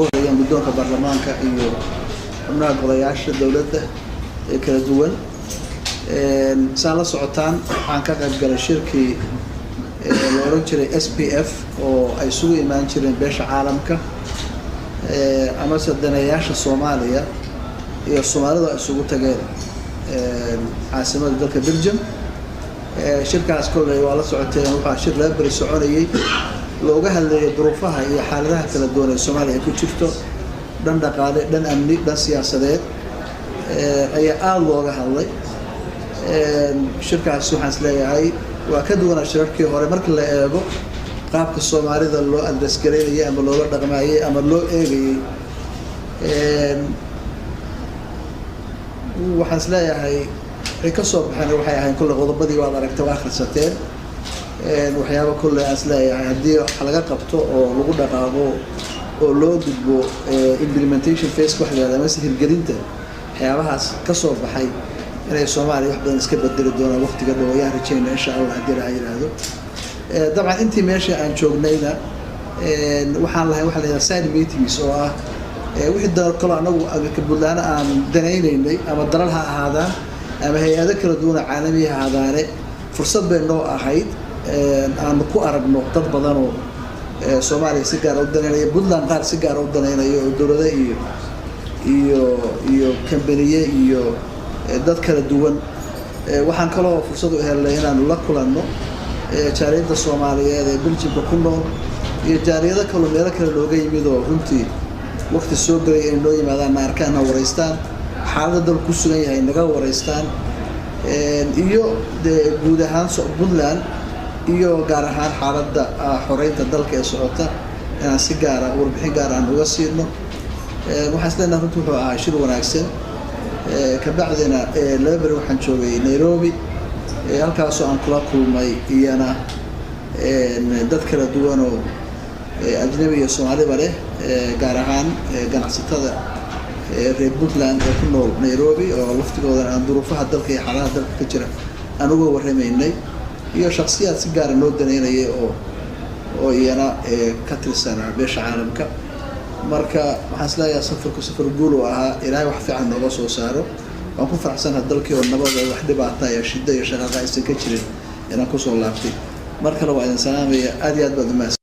Ugu horeeyaan guddoonka baarlamaanka iyo xubnaha golayaasha dowladda ee kala duwan. Saa la socotaan, waxaan ka qayb galay shirkii la odhan jiray SPF oo ay isugu imaan jireen beesha caalamka amase daneeyaasha Soomaaliya iyo Soomaalidu ay isugu tageen caasimada dalka Belgium. Shirkaas kolley waa la socoteen, waxaa shir 2 beri soconayay, looga hadlayay duruufaha iyo xaaladaha kala duwan ee Soomaaliya ay ku jirto, dhan dhaqaale, dhan amni, dhan siyaasadeed ayaa aada looga hadlay. Shirkaas waxaan is leeyahay waa ka duwanaa shirarkii hore marka la eego qaabka Soomaalida loo address garaynayay ama loola dhaqmayay ama loo eegayay. Waxaan is leeyahay waxay ka soo baxeen waxay ahayn kolley qodobadii waad aragtay, waa akhrisateen. Waxyaaba kolley aan is leeyahay haddii wax laga qabto oo lagu dhaqaaqo oo loo gudbo implementation phase wax la yihahdo amase hirgelinta waxyaabahaas ka soo baxay, inay Soomaaliya wax badan iska bedeli doonaan waqtiga dhow ayaan rajayna, insha Allah, haddii la yidhaahdo. Dabcan intii meesha aan joognayna waxaan lahayn waxa la yidhahda side meetings oo ah wixii dalal kaloo anagu Puntland aan danaynaynay, ama dalal ha ahaadaan ama hay-ado kala duwan oo caalami ha ahaadaane. Fursad bay noo ahayd aanu ku aragno dad badan oo Soomaaliya si gaara u danaynaya, Puntland qaar si gaara u danaynaya, oo dowlado iyo kambaniye iyo dad kala duwan. Waxaan kaloo fursad u helnay inaanu la kulanno jaaliyadda Soomaaliyeed ee Beljimka ku nool iyo jaaliyado kaloo meelo kale looga yimid oo runtii waqti soo gelay inay noo yimaadaan, na arkaan, na wareystaan, xaaladda dalku ku sugan yahay naga wareystaan, iyo dee guud ahaan Puntland iyo gaar ahaan xaaladda xoreynta dalka ee socota inaan si gaara warbixin gaar aan uga siino. Waxaan isleenahay runtii wuxuu ahaa shir wanaagsan. Kabacdina 2 beri waxaan joogay Nairobi, halkaasoo aan kula kulmay iyana dad kala duwan oo ajnabi iyo Soomaaliba leh, gaar ahaan ganacsatada reer Puntland ee ku nool Nairobi, oo laftigoodan aan duruufaha dalka iyo xaaladaha dalka ka jira aan uga warramaynay, iyo shaksiyaad si gaara noo daneynayay oo iyana ka tirsanaa beesha caalamka. Marka waxaan isleeyahay safarku safar guul uu ahaa. Ilaahay wax fiican nooga soo saaro. Waan ku faraxsanaha dalkii oo nabada, wax dhibaata iyo shiddo iyo shaqaaqa aysan ka jirin inaan kusoo laabtay. Mar kale waa idin salaamaya, aad iyo aad baad umahadsan.